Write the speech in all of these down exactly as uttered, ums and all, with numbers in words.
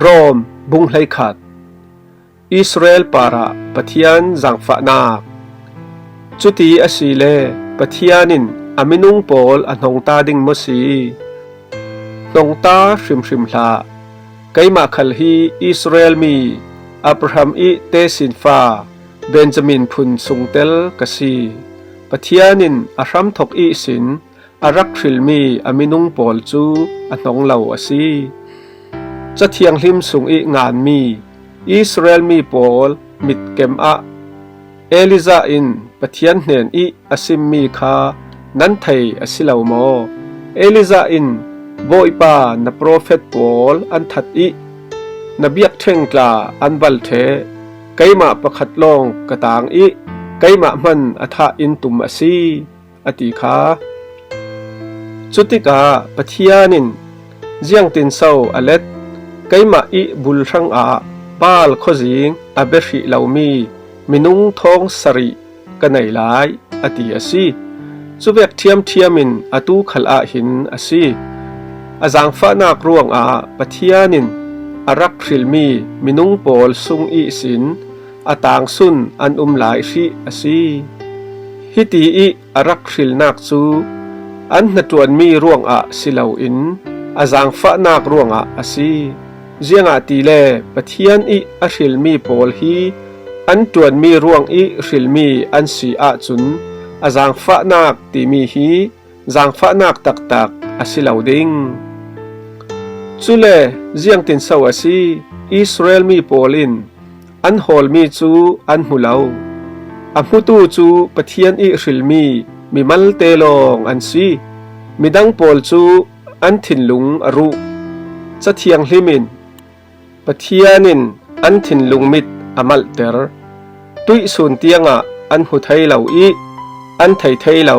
Rom bung hleikhat. Israel parah Pathian zangfahnak. Cuti asile Pathian in a minung pawl a hnongta ding maw si? Hnongta hrimhrim hlah. Keimah khal hi Israel mi, Abraham ih tesinfa, Benjamin phun sungtel ka si. Pathian in a hramthok ihsin a rak hrilmi a minung pawl cu a hnong lo a si. Ca Thianghlim sungih nganmi Israel mi pawl mitkem ah Elijah in Pathian hnen ih a simmi kha nan thei a si lo maw? Elijah in, "Bawipa, na profet pawl an that ih na biakṭheng tla an bal ṭheh. Keimah pakhat lawng ka tang ih keimah hman a thah in tum a si," a ti kha. Cutikah Pathian in, "Ziangtinso a let? Keimah ih bul hrangah Baal khuazing a bia hrih lomi minung thawng sarih ka nei lai," a ti a si. Cuvek ṭhiamṭhiam in atu khal ah hin a si. A zangfahnak ruangah Pathian in a rak hrilmi minung pawl sung ihsin a tangsun an um lai hrih a si. Hiti ih a rak hrilnak cu an hnaṭuanmi ruangah si loin a zangfahnak ruangah a si. Ziangahtile Pathian ih a hrilmi pawl hi an ṭuanmi ruangih hrilmi an si ahcun a zangfahnak timi hi zangfahnak taktak a si lo ding. Cule ziangtinso a si? Israel mi pawl in an hawlmi cu an hmu lo. A hmutu cu Pathian ih hrilmi mimalte lawng an si. Midang pawl cu an thinlung a ruh. Ca Thianghlim in, "Pathian in an thinlung mit a malhter. Tuihsun tiangah an hmu thei lo ih an thei thei lo,"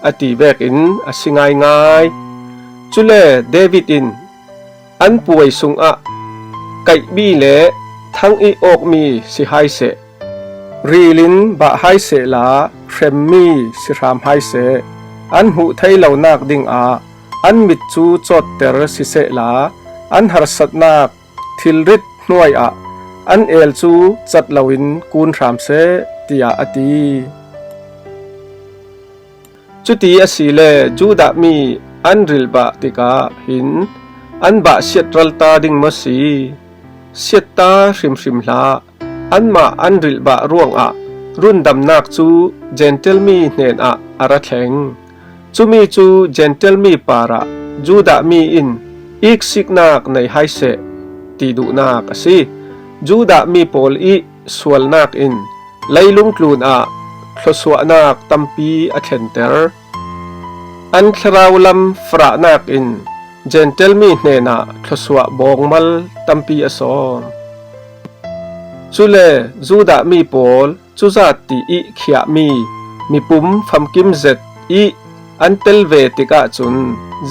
a ti vekin a si ngaingai. Cule David in, "An puai sungah kaihmi le thang ih awkmi si hai seh, ril in bah hai sehla, hremmi si hram hai seh, an hmuh thei lonak dingah an mit cu cawtter sisehla, an harsatnak thilrit hnuai ah an el cu cat loin kun hram seh," tiah a ti. Cuti asile Judah mi an rilbah tikah hin an bah siat ralta ding maw si? Siatta hrimhrim hlah. Anmah an rilbah ruangah rundamnak cu Jentail mi hnenah a ra thleng. Cumi cu Jentail mi parah Judah mi in iksiknak nei hai seh ti duhnak a si. Judah mi pawl ih sualnak in leilung tlun ah thluasuahnak tampi a thlenter. An thlarau lam farahnak in Jentail mi hnenah thluasuah bawngmal tampi a sawm. Cule Judah mi pawl cuzat ti ih khiahmi mipum famkim zet ih an tel ve tikah cun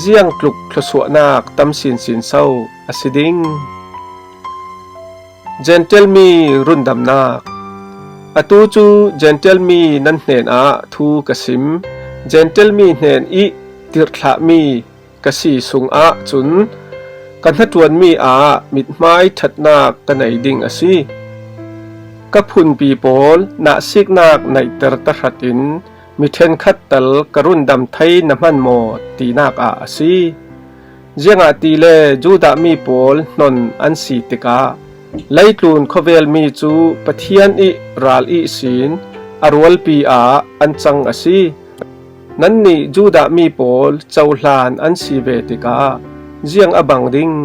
ziangtluk thluasuahnak tam sinsin so a si ding. Jentail mi rundamnak. Atu cu Jentail mi nan hnenah thu ka sim. Jentail mi hnen ih tirhthlahmi ka si sungah cun ka hnaṭuanmi ah mithmai ṭhatnak ka nei ding a si. Ka phunpi pawl, nahsiknak neihter tahratin mi ṭhenkhat tal ka rundam thei na hman maw tinak ah a si. Ziangahtile Judah mi pawl hnon an si tikah leitlun khuavelmi cu Pathian ih ral ihsin a rualpi ah an cang a si. Nannih Judah mi pawl cohlan an si ve tikah ziang a bang ding?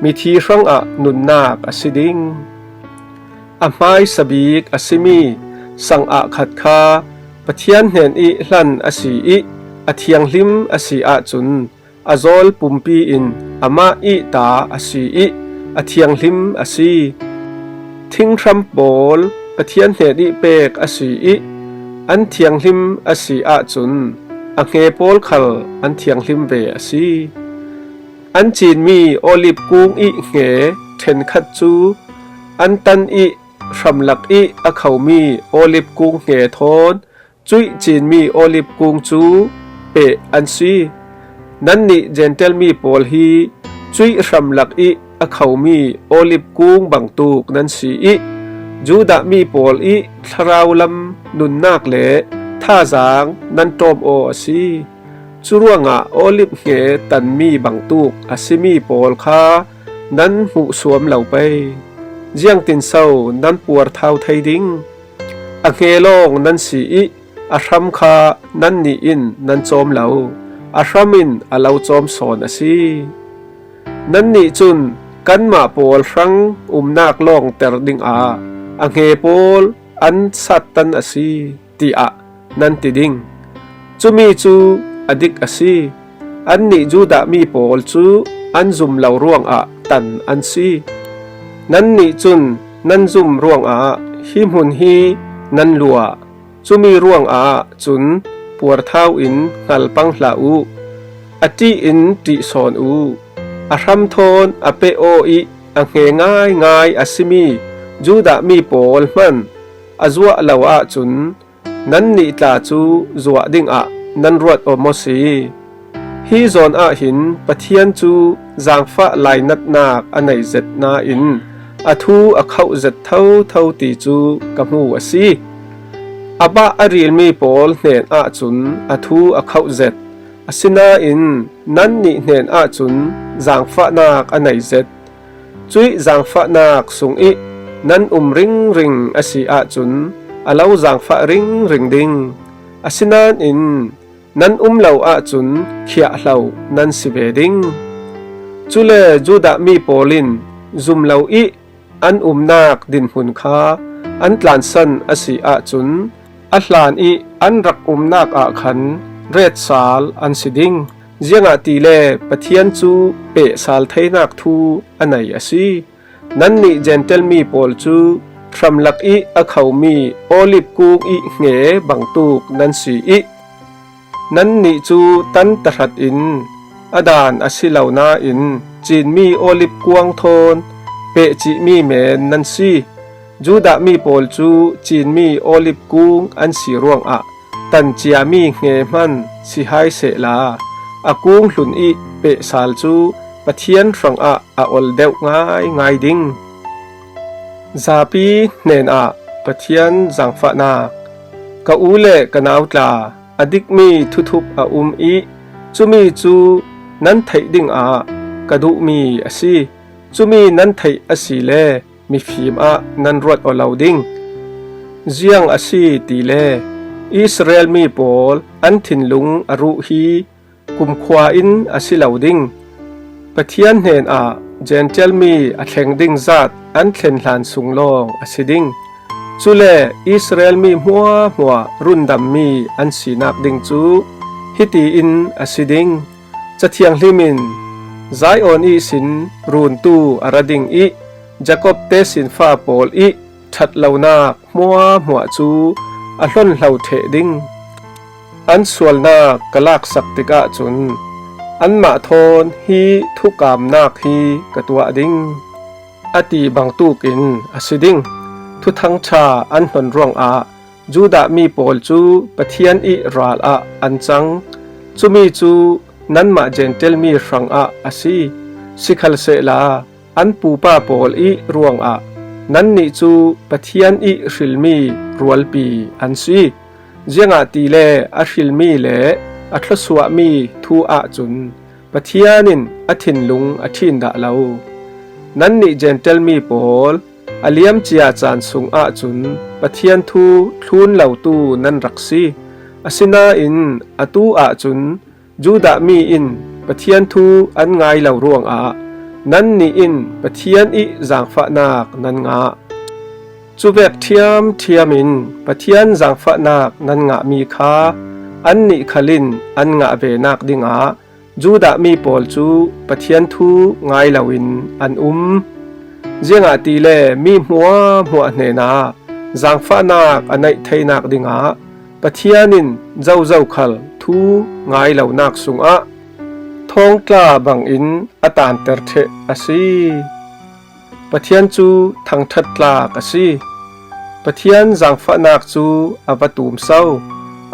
Mithi hrangah nunnak a si ding. A hmaisa bik a simi sang ah khat kha Pathian hnen ih hlan a si ih a thianghlim a si ahcun a zawl pumpi in amah ih ta a si ih a thianghlim a si. Thinghram pawl Pathian hnen ih pek a si ih an thianghlim a si ahcun a hnge pawl khal an thianghlim ve a si. An cinmi olib kung ih hnge ṭhenkhat cu an tan ih hramlak ih a khomi olib kung hnge thawn cuih cinmi olib kung cu peh an si. Nannih Jentail mi pawl hi cuih hramlak ih a khomi olive kung bangtuk nan si ih, Judah mi pawl ih thlarau lam nunnak le thazaang nan ṭawm aw a si. Curuangah olive hnge tanmi bangtuk a simi pawl kha nan hmuhsuam lo pei. Ziangtinso nan puarthau thei ding? A hnge lawng nan si ih, a hram kha nannih in nan cawm lo, a hram in a lo cawm sawn a si. Nannih cun, "Kanmah pawl hrang umnak lawngter dingah a hnge pawl an sattan a si," tiah nan ti ding. Cumi cu a dik a si. Annih Judah mi pawl cu an zum lo ruangah tan an si. Nannih cun nan zum ruangah hi hmun hi nan luah. Cumi ruangah cun puarthau in hngal pang hlah uh. A ṭih in ṭih sawn uh. A hram thawn a peh aw ih a hnge ngaingai a simi Judah mi pawl hman a zuah lo ahcun, nannih tla cu zuah dingah nan ruat aw maw si? Hi zawn ah hin Pathian cu zaangfah lainatnak a nei zet nain a thu a khauh zet thotho ti cu ka hmu a si. A bah a rilmi pawl hnen ahcun a thu a khauh zet, asinain nannih hnen ahcun zaangfahnak a nei zet. Cuih zaangfahnak sungih nan um ringring a si ahcun a lo zaangfah ringring ding. Asinain nan um lo ahcun khiahhlo nan si ve ding. Cule Judah mi pawl in zum lo ih an umnak dinhmun kha an tlansan a si ahcun a hlan ih an rak umnak ah khan retsal an si ding. Ziangahtile Pathian cu pehsal theinak thu a nei a si. Nannih Jentail mi pawl cu hramlak ih a khomi olive kung ih hnge bangtuk nan si ih, nannih cu tan tahratin a daan a si lo nain cinmi olive kuang thawn pehcihmi men nan si. Judah mi pawl cu cinmi olive kung an si ruangah tanciami hnge hman si hai sehla, a kung hlun ih pehsal cu Pathian hrangah a ol deuh ngaingai ding. Zapi hnenah Pathian zaangfahnak. Ka u le ka nau tla, a dikmi thuthup a um ih cumi cu nan theih dingah ka duhmi a si. Cumi nan theih asile mifim ah nan ruat aw lo ding. Ziang a si tile Israel mi pawl an thinlung a ruh hi kumkhua in a si lo ding. Pathian hnenah Jentail mi a thleng ding zat an thlen hlan sung lawng a si ding. Cule Israel mi hmuahhmuah rundammi an sinak ding cu hiti in a si ding. Cathianghlim in, "Zion ihsin runtu a ra ding ih Jakob tesinfa pawl ih ṭhat lonak hmuahhmuah cu a hlonhlo ṭheh ding. An sualnak ka laksak tikah cun anmah thawn hi thukamnak hi ka tuah ding," a ti bangtuk in a si ding. Thuthang ṭha an hnon ruangah Judah mi pawl cu Pathian ih ral ah an cang. Cumi cu nanmah Jentail mi hrangah a si. Sikhalsehla an pupa pawl ih ruangah nannih cu Pathian ih hrilmi rualpi an si. Ziangahtile a hrilmi le a thluasuahmi thu ahcun Pathian in a thinlung a ṭhin dah lo. Nannih Jentail mi pawl, a liamcia caan sung ahcun Pathian thu thlun lotu nan rak si. Asinain atu ahcun Judah mi in Pathian thu an ngai lo ruangah nannih in Pathian ih zaangfahnak nan ngah. Cuvek ṭhiamṭhiam in Pathian zaangfahnak nan ngahmi kha annih khal in an ngah ve nak dingah Judah mi pawl cu Pathian thu ngai loin an um. Ziangahtile mi hmuahhmuah hnenah zaangfahnak a neih theinak dingah Pathian in zozo khal thu ngai lonak sungah thawngtla bangin a tanter ṭheh a si. Pathian cu thangṭhat tlak a si. Pathian zaangfahnak cu a va tum so,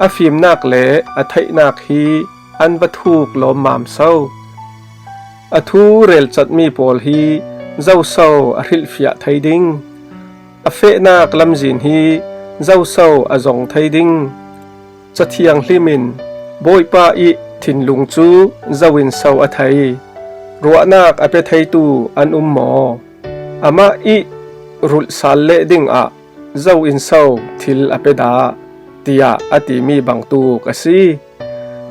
a fimnak le a theihnak hi an va thuk lawmmam so. A thu relcatmi pawl hi zoso a hrilhfiah thei ding? A fehnak lamzin hi zoso a zong thei ding? Cathianghlim in Bawipa ih thinlung cu zo in so a thei? Ruahnak a pe theitu an um maw? Amah ih rulh sal leh dingah zo in so thil a pe dah? Tiah a timi bangtuk a si.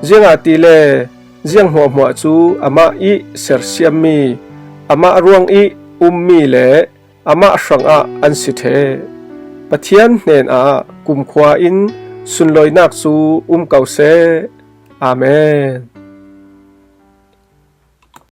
Ziangahtile ziang hmuahhmuah cu amah ih sersiammi, amah ruangih ummi le amah hrangah an si ṭheh. Pathian hnenah kumkhua in sunlawinak cu um ko seh. Amen.